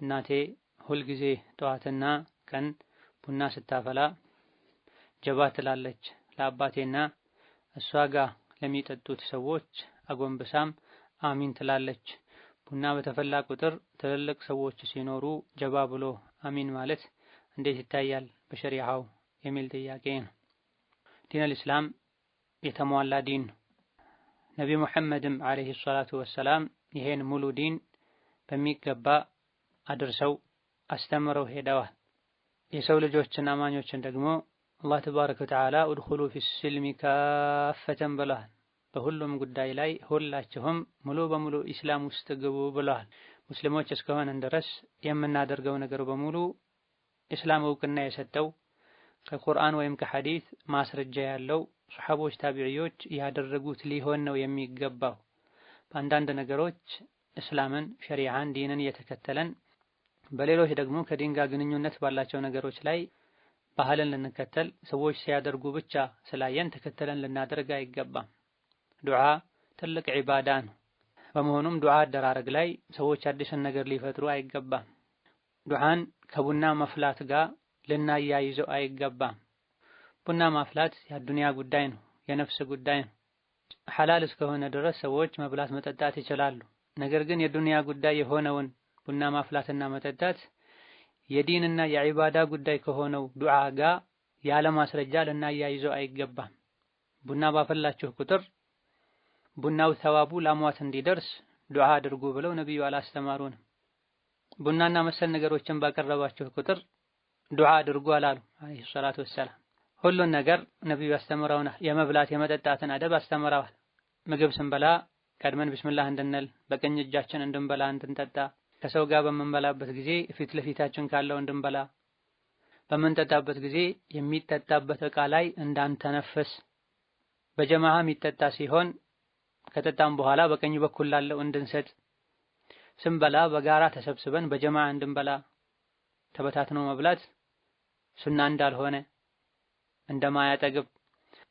እናቴ ሁልጊዜ ጠዋትና ቀን ቡና ስታፈላ ጀባ ትላለች። ለአባቴና እሷ ጋር ለሚጠጡት ሰዎች አጎንብሳም አሚን ትላለች። ቡና በተፈላ ቁጥር ትልልቅ ሰዎች ሲኖሩ ጀባ ብሎ አሚን ማለት እንዴት ይታያል በሸሪዓው የሚል ጥያቄ ነው። ዲን አልኢስላም የተሟላ ዲን ነው። ነቢ ሙሐመድም عليه الصلاة والسلام ይሄን ሙሉ ዲን በሚገባ አድርሰው አስተምረው ሄደዋል። የሰው ልጆችን አማኞችን ደግሞ አላህ تبارك وتعالى ادخلوا في السلم كافة ብለዋል። በሁሉም ጉዳይ ላይ ሁላችሁም ሙሉ በሙሉ ኢስላም ውስጥ ግቡ ብለዋል። ሙስሊሞች እስከሆነን ድረስ የምናደርገው ነገር በሙሉ ኢስላም እውቅና የሰጠው ከቁርአን ወይም ከሐዲስ ማስረጃ ያለው ሱሐቦች፣ ታቢዒዎች ያደረጉት ሊሆን ነው የሚገባው። በአንዳንድ ነገሮች እስላምን፣ ሸሪዓን፣ ዲንን እየተከተለን በሌሎች ደግሞ ከዲን ጋር ግንኙነት ባላቸው ነገሮች ላይ ባህልን ልንከተል ሰዎች ሲያደርጉ ብቻ ስላየን ተከተለን ልናደርግ አይገባም። ዱዓ ትልቅ ዒባዳ ነው። በመሆኑም ዱዓ አደራረግ ላይ ሰዎች አዲስን ነገር ሊፈጥሩ አይገባም። ዱዓን ከቡና መፍላት ጋር ልናያይዘው አይገባም። ቡና ማፍላት የዱንያ ጉዳይ ነው፣ የነፍስ ጉዳይ ነው። ሐላል እስከሆነ ድረስ ሰዎች መብላት መጠጣት ይችላሉ። ነገር ግን የዱንያ ጉዳይ የሆነውን ቡና ማፍላትና መጠጣት የዲንና የዒባዳ ጉዳይ ከሆነው ዱዓ ጋር ያለ ማስረጃ ልናያይዘው አይገባም። ቡና ባፈላችሁ ቁጥር ቡናው ተዋቡ ላሟት እንዲደርስ ዱዓ አድርጉ ብለው ነብዩ አላስተማሩንም። ቡናና መሰል ነገሮችን ባቀረባችሁ ቁጥር ዱዓ አድርጉ አላሉ አለይሂ ሰላቱ ወሰላም። ሁሉን ነገር ነብዩ አስተምረውናል። የመብላት የመጠጣትን አደብ አስተምረዋል። ምግብ ስንበላ ቀድመን ቢስሚላህ እንድንል፣ በቀኝ እጃችን እንድንበላ እንድንጠጣ፣ ከሰው ጋር በምንበላበት ጊዜ ፊት ለፊታችን ካለው እንድንበላ፣ በምንጠጣበት ጊዜ የሚጠጣበት ዕቃ ላይ እንዳንተነፍስ፣ በጀማዓ የሚጠጣ ሲሆን ከጠጣም በኋላ በቀኝ በኩል ላለው እንድንሰጥ፣ ስንበላ በጋራ ተሰብስበን በጀማዓ እንድንበላ፣ ተበታትኖ መብላት ሱና እንዳልሆነ እንደማያጠግብ፣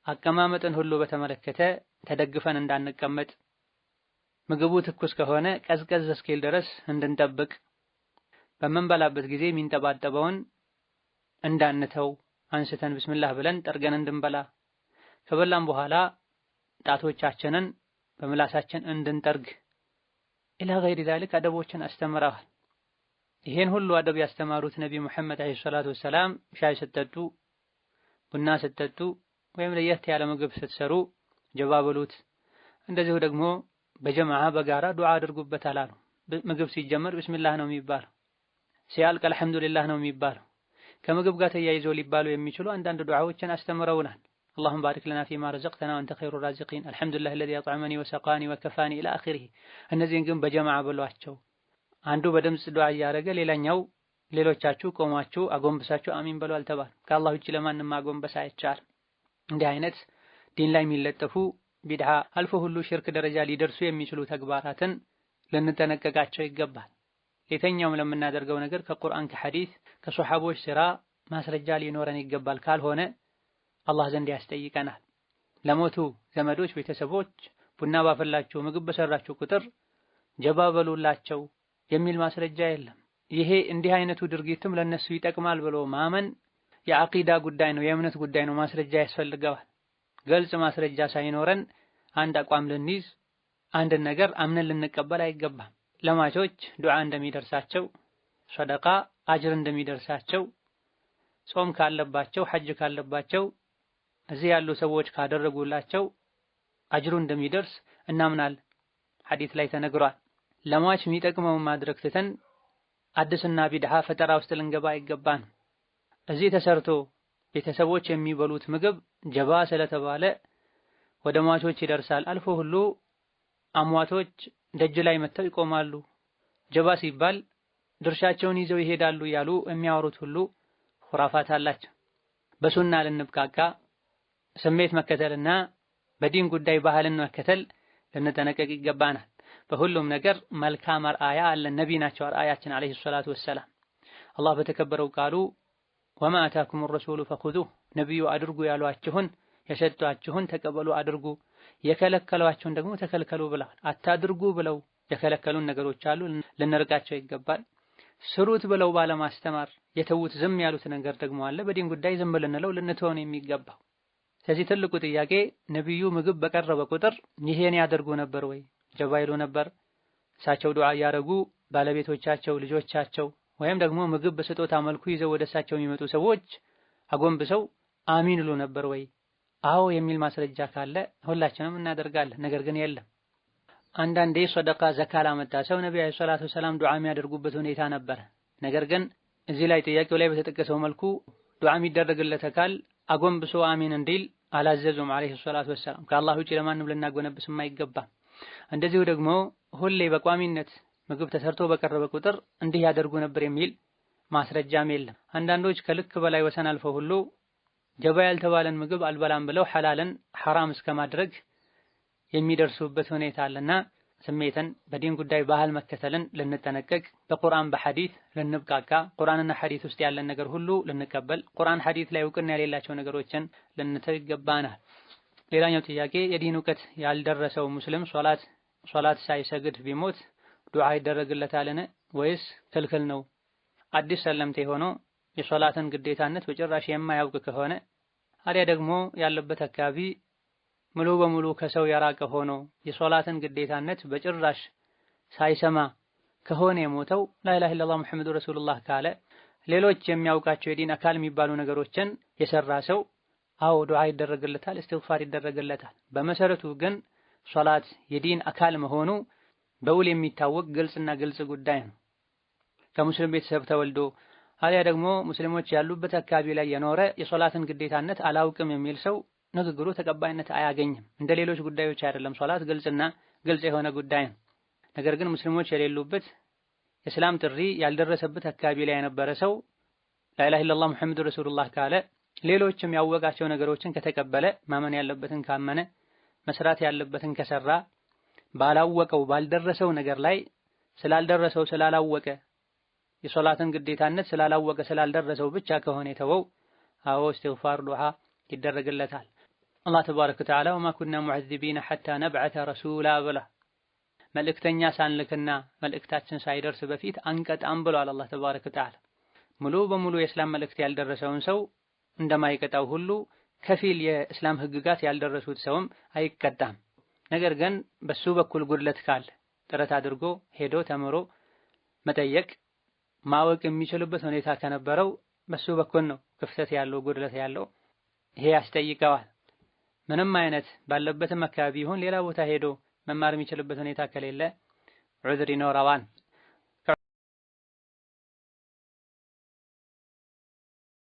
አቀማመጥን ሁሉ በተመለከተ ተደግፈን እንዳንቀመጥ፣ ምግቡ ትኩስ ከሆነ ቀዝቀዝ እስኪል ድረስ እንድንጠብቅ፣ በምንበላበት ጊዜ የሚንጠባጠበውን እንዳንተው አንስተን ቢስሚላህ ብለን ጠርገን እንድንበላ፣ ከበላም በኋላ ጣቶቻችንን በምላሳችን እንድንጠርግ إلى غير ذلك አደቦችን አስተምረዋል። ይሄን ሁሉ አደብ ያስተማሩት ነቢ ሙሐመድ عليه الصلاة والسلام ሻይ ስትጠጡ፣ ቡና ስትጠጡ ወይም ለየት ያለ ምግብ ስትሰሩ ጀባ በሉት፣ እንደዚሁ ደግሞ በጀማዓ በጋራ ዱዓ አድርጉበት አላሉ። ምግብ ሲጀመር ቢስሚላህ ነው የሚባለው፣ ሲያልቅ አልሐምዱሊላህ ነው የሚባለው። ከምግብ ጋር ተያይዞ ሊባሉ የሚችሉ አንዳንድ ዱዓዎችን አስተምረውናል። اللهم بارك لنا فيما رزقتنا وأنت خير الرازقين الحمد لله الذي أطعمني وسقاني وكفاني إلى آخره። እነዚህን ግን በጀማዓ በሏቸው። አንዱ በድምፅ ዱዓ እያደረገ ሌላኛው ሌሎቻችሁ ቆማችሁ አጎንብሳችሁ አሚን በሉ አልተባለም። ከአላህ ውጭ ለማንም ማጎንበስ አይቻልም። እንዲህ አይነት ዲን ላይ የሚለጠፉ ቢድዓ አልፎ ሁሉ ሽርክ ደረጃ ሊደርሱ የሚችሉ ተግባራትን ልንጠነቀቃቸው ይገባል። የትኛውም ለምናደርገው ነገር ከቁርአን ከሐዲስ ከሶሐቦች ስራ ማስረጃ ሊኖረን ይገባል። ካልሆነ አላህ ዘንድ ያስጠይቀናል። ለሞቱ ዘመዶች፣ ቤተሰቦች ቡና ባፈላችሁ ምግብ በሰራችሁ ቁጥር ጀባ በሉላቸው የሚል ማስረጃ የለም። ይሄ እንዲህ አይነቱ ድርጊትም ለነሱ ይጠቅማል ብሎ ማመን የአቂዳ ጉዳይ ነው፣ የእምነት ጉዳይ ነው። ማስረጃ ያስፈልገዋል። ግልጽ ማስረጃ ሳይኖረን አንድ አቋም ልንይዝ አንድን ነገር አምነን ልንቀበል አይገባም። ለሟቾች ዱዓ እንደሚደርሳቸው፣ ሰደቃ አጅር እንደሚደርሳቸው፣ ጾም ካለባቸው፣ ሐጅ ካለባቸው እዚህ ያሉ ሰዎች ካደረጉላቸው አጅሩ እንደሚደርስ እናምናለን። ሐዲስ ላይ ተነግሯል። ለሟች የሚጠቅመውን ማድረግ ትተን አዲስና ቢድዓ ፈጠራ ውስጥ ልንገባ አይገባን። እዚህ ተሰርቶ ቤተሰቦች የሚበሉት ምግብ ጀባ ስለተባለ ወደ ሟቾች ይደርሳል። አልፎ ሁሉ አሟቶች ደጅ ላይ መጥተው ይቆማሉ። ጀባ ሲባል ድርሻቸውን ይዘው ይሄዳሉ እያሉ የሚያወሩት ሁሉ ኹራፋት አላቸው። በሱና ልንብቃቃ ስሜት መከተልና በዲን ጉዳይ ባህልን መከተል ልንጠነቀቅ ይገባናል። በሁሉም ነገር መልካም አርአያ አለን። ነቢ ናቸው አርአያችን ዓለይሂ ሰላቱ ወሰላም። አላህ በተከበረው ቃሉ ወማ አታኩም ረሱሉ ፈኹዙህ፣ ነቢዩ አድርጉ ያሏችሁን የሰጧችሁን ተቀበሉ አድርጉ፣ የከለከሏችሁን ደግሞ ተከልከሉ ብለዋል። አታድርጉ ብለው የከለከሉን ነገሮች አሉ፣ ልንርቃቸው ይገባል። ስሩት ብለው ባለማስተማር የተዉት ዝም ያሉት ነገር ደግሞ አለ። በዲን ጉዳይ ዝም ልንለው ልንተው ነው የሚገባው። ስለዚህ ትልቁ ጥያቄ ነብዩ ምግብ በቀረበ ቁጥር ይሄን ያደርጉ ነበር ወይ? ጀባ ይሉ ነበር? እሳቸው ዱዓ ያረጉ ባለቤቶቻቸው፣ ልጆቻቸው ወይም ደግሞ ምግብ በስጦታ መልኩ ይዘው ወደ እሳቸው የሚመጡ ሰዎች አጎንብሰው አሚን ይሉ ነበር ወይ? አዎ የሚል ማስረጃ ካለ ሁላችንም እናደርጋለን። ነገር ግን የለም። አንዳንዴ ሰደቃ ዘካ ላመጣ ሰው ነብዩ አለይሂ ሰላቱ ሰላም ዱዓ የሚያደርጉበት ሁኔታ ነበር። ነገር ግን እዚህ ላይ ጥያቄው ላይ በተጠቀሰው መልኩ ዱዓ የሚደረግለት አካል አጎንብሶ አሚን እንዲል አላዘዙም አለይሂ ሰላቱ ወሰላም። ከአላህ ውጪ ለማንም ልናጎነብስ የማይገባ። እንደዚሁ ደግሞ ሁሌ በቋሚነት ምግብ ተሰርቶ በቀረበ ቁጥር እንዲህ ያደርጉ ነበር የሚል ማስረጃም የለም። አንዳንዶች ከልክ በላይ ወሰን አልፈው ሁሉ ጀባ ያልተባለን ምግብ አልበላም ብለው ሐላልን ሐራም እስከማድረግ የሚደርሱበት ሁኔታ አለና ስሜትን በዲን ጉዳይ ባህል መከተልን ልንጠነቀቅ፣ በቁርአን በሐዲስ ልንብቃቃ፣ ቁርአንና ሐዲስ ውስጥ ያለን ነገር ሁሉ ልንቀበል፣ ቁርአን ሐዲስ ላይ እውቅና የሌላቸው ነገሮችን ልንተው ይገባናል። ሌላኛው ጥያቄ የዲን እውቀት ያልደረሰው ሙስሊም ሶላት ሳይሰግድ ቢሞት ዱዓ ይደረግለታልን ወይስ ክልክል ነው? አዲስ ሰለምቴ ሆኖ የሶላትን ግዴታነት በጭራሽ የማያውቅ ከሆነ አሊያ ደግሞ ያለበት አካባቢ ሙሉ በሙሉ ከሰው የራቀ ሆኖ የሶላትን ግዴታነት በጭራሽ ሳይሰማ ከሆነ የሞተው ላኢላሃ ኢለላህ ሙሐመዱ ረሱሉላህ ካለ ሌሎች የሚያውቃቸው የዲን አካል የሚባሉ ነገሮችን የሰራ ሰው አዎ ዱዓ ይደረግለታል፣ እስትግፋር ይደረግለታል። በመሰረቱ ግን ሶላት የዲን አካል መሆኑ በውል የሚታወቅ ግልጽና ግልጽ ጉዳይ ነው። ከሙስሊም ቤተሰብ ተወልዶ አሊያ ደግሞ ሙስሊሞች ያሉበት አካባቢ ላይ የኖረ የሶላትን ግዴታነት አላውቅም የሚል ሰው ንግግሩ ተቀባይነት አያገኝም። እንደ ሌሎች ጉዳዮች አይደለም። ሶላት ግልጽና ግልጽ የሆነ ጉዳይ ነው። ነገር ግን ሙስሊሞች የሌሉበት የእስላም ጥሪ ያልደረሰበት አካባቢ ላይ የነበረ ሰው ላኢላሃ ኢለላህ ሙሐመዱ ረሱሉላህ ካለ ሌሎችም ያወቃቸው ነገሮችን ከተቀበለ ማመን ያለበትን ካመነ መስራት ያለበትን ከሰራ ባላወቀው ባልደረሰው ነገር ላይ ስላልደረሰው ስላላወቀ የሶላትን ግዴታነት ስላላወቀ ስላልደረሰው ብቻ ከሆነ የተወው አዎ እስትግፋር ዱዓ ይደረግለታል። አላህ ተባረከ ወተዓላ ወማ ኩና ሙዐዚቢነ ሐታ ነብዐተ ረሱላ ብላ መልእክተኛ ሳንልክና መልእክታችን ሳይደርስ በፊት አንቀጣም ብሏል። አላህ ተባረከ ወተዓላ ሙሉ በሙሉ የእስላም መልእክት ያልደረሰውን ሰው እንደማይቀጣው ሁሉ ከፊል የእስላም ህግጋት ያልደረሱት ሰውም አይቀጣም። ነገር ግን በሱ በኩል ጉድለት ካለ ጥረት አድርጎ ሄዶ ተምሮ መጠየቅ ማወቅ የሚችልበት ሁኔታ ከነበረው በሱ በኩል ነው ክፍተት ያለው ጉድለት ያለው፣ ይሄ ያስጠይቀዋል። ምንም አይነት ባለበትም አካባቢ ይሁን ሌላ ቦታ ሄዶ መማር የሚችልበት ሁኔታ ከሌለ ዑዝር ይኖረዋል።